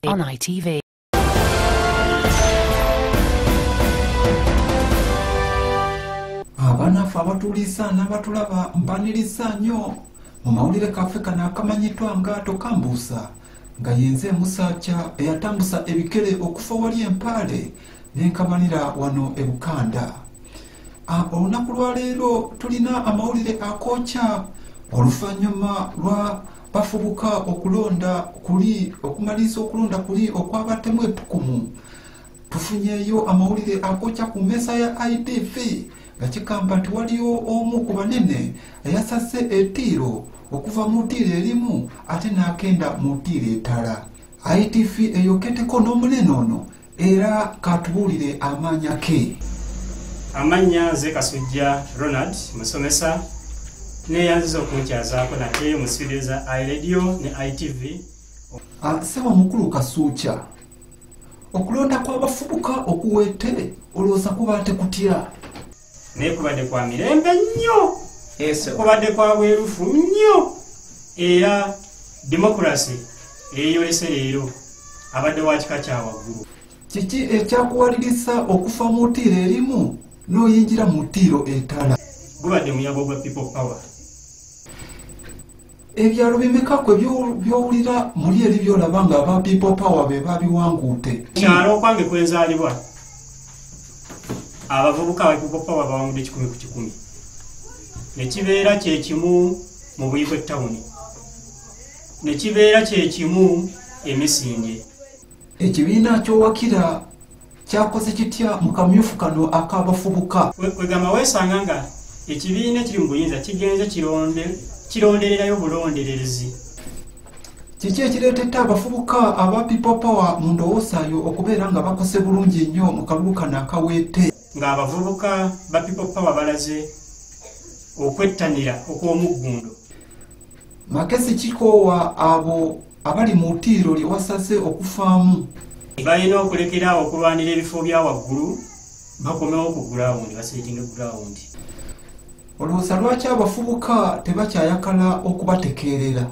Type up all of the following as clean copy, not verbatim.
On ITV. Abanafe abatuliisa n'abatulaba mbaniriza nnyo mu mawulire kaffe kano akamanyitwa nga Tokambuusa, nga yenze Musakya eyatambusa ebikere okufa wali empaale n'enkamanira wano e Bukanda. Olunaku lwaleero tulina amawulire akookya oluvannyuma lwa bafubuka okulonda kuli okumaliriza okulonda kuli okwabattemu eppukumu. Tufunyeeyo amawulire akookya ku mmeeza ya ITV nga kigamba nti waliyo omu ku banene eyasase ettiiro okuva mu ttiiro erimu ate n'agenda mu ttiiro ettala. ITV eyoketeko n'omunene ono era katubuulire amaanya ke. Amannya nze Kasujja Ronald, musomesa, neeyanziza okunkyazaako nate mu studio za iRadio ne ITV. Ssebo mukulu Kasuukya, okulonda kw'abafubuka okuwete olowooza kubaate kutya? Naye kubadde kwa mirembe nnyo, kubadde kwa bwerufu nnyo, era demokurasi eyeyolese leero abadde wa kika kya waggulu. Kiki ekyakuwaliriza okufa mu ttiiro erimu n'oyingira mu ttiiro ettala? Gubadde muyaga ogwa People Power. Ebyalo bimeka kwe by'owulira muli eri by'olaba nga aba People Power be babiwanguute? Kyalo okwange kwenzaalibwa abavubuka aba People Power bawangudde 100 ku 100, ne kibeera kye kimu mu Buikwe tawuni, ne kibeera kye kimu emisinde. Ekibiina ky'owakira kyakoze kitya mu kamyufu kano ak'abafubuka? Kwegamba weesanga nga ekibiina ekiri mu buyinza kigenze kirondererayo bulondererezi. Kiki ekireetedde abafubuka aba People Power mu ndowooza yo okubeera nga bakose bulungi nnyo mu kalulu kano akaweete? Ng'abavubuka ba People Power balaze okwettanira okw'omuggundo. Magezi kikoowa abo abali mu ttiiro lye wasaze okufaamu? Balina okulekera okulwanira ebifo bya waggulu bakomewo ku gulawundi, baseetinge gulawundi. Olowooza lwaki abafubuka tebakyayakala okubatekeerera?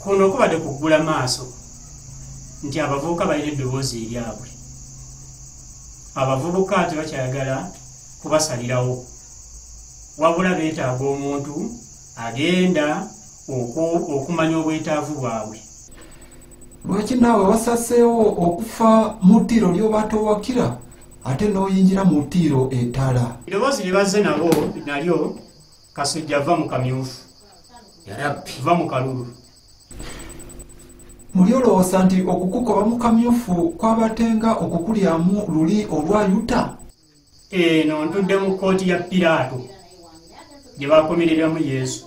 Kuno kubadde kuggula maaso nti abavubuka balina eddoboozi eryabwe. Abavubuka tebakyayagala kubasalirawo, wabula beetaaga omuntu agenda okumanya obwetaavu bwabwe. Lwaki naawe wasaseewo okufa mu ttiiro ly'oba towakira ate n'oyingira mu ttiiro ettala? Eddoboozi lye bazze nabo nalyo Kasujja va mu kamyufu, va mu kalulu. Muli olowooza nti okukukoba mu kamyufu kwabatenga okukulyamu luli olwayuta? Eno ntudde mu kkooti ya Piraato gye bakomereramu Yesu.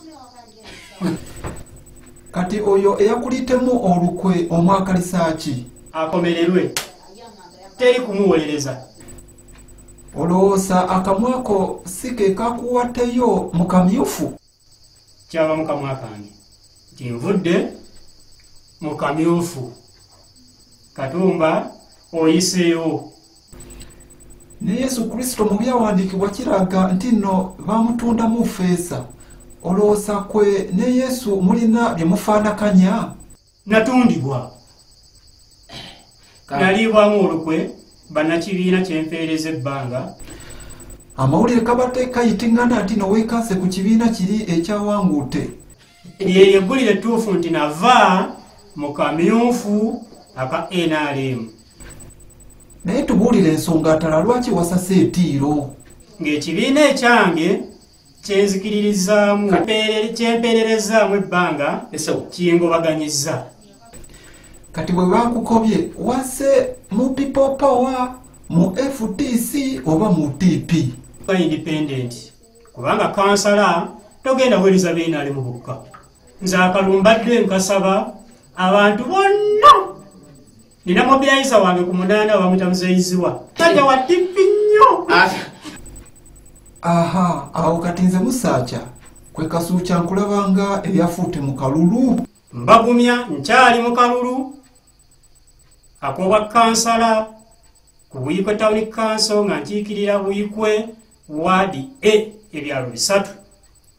Kati oyo eyakulitemu olukwe omwakalisa ki? Akomererwe, teri kumuwolereza. Olowooza akamwako si ke kakuwatteyo mu kamyufu? Kyava mu kamwa kange nti nvudde mu kamyufu. Katumba oyiseewo. Ne Yesu Kristo mu byawandiikibwa kiraga nti nno bamutundamu ffeeza. Olowooza kwe ne Yesu mulina bye mufaanakanya? Natundibwa, naliibwamu olukwe bannakibiina kye mpeereza ebbanga. Amawulire kabadde kayitingana nti nno weekanze ku kibiina kiri ekyawanguute. Lye eggulire ettuufu nti nava mu kamyufu aka NRM. Naye tubuulire ensonga ttala lwaki wasase ettiiro? Ng'ekibiina ekyange kyenzikiririzaamu kyempeererezaamu ebbanga kingobaganyizza. Kati bwe bakukobye wase mu People Power, mu FDC oba mu TP? Independent, kubanga kansala togenda weereza beenaali mu bukka. Nze akalumbadde nkasaba abantu bonna. Nina mobilizer wange ku 8 bamuyita Muzeeyiziwa. Tajja wa TP nnyo. Aha, awo kati nze Musakya kwe Kasuukya nkulabanga ebyafuute mu kalulu. Mbagumya nkyali mu kalulu ak'obwa kansala ku Buikwe Town Council nga nkiikirira Buikwe Ward A ebyalo 3,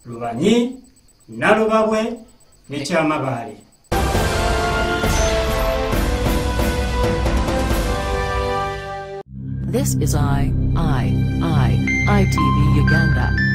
Lubanyi, Nalubabwe ne Kyamabaale. This is I, I, I, ITV Uganda.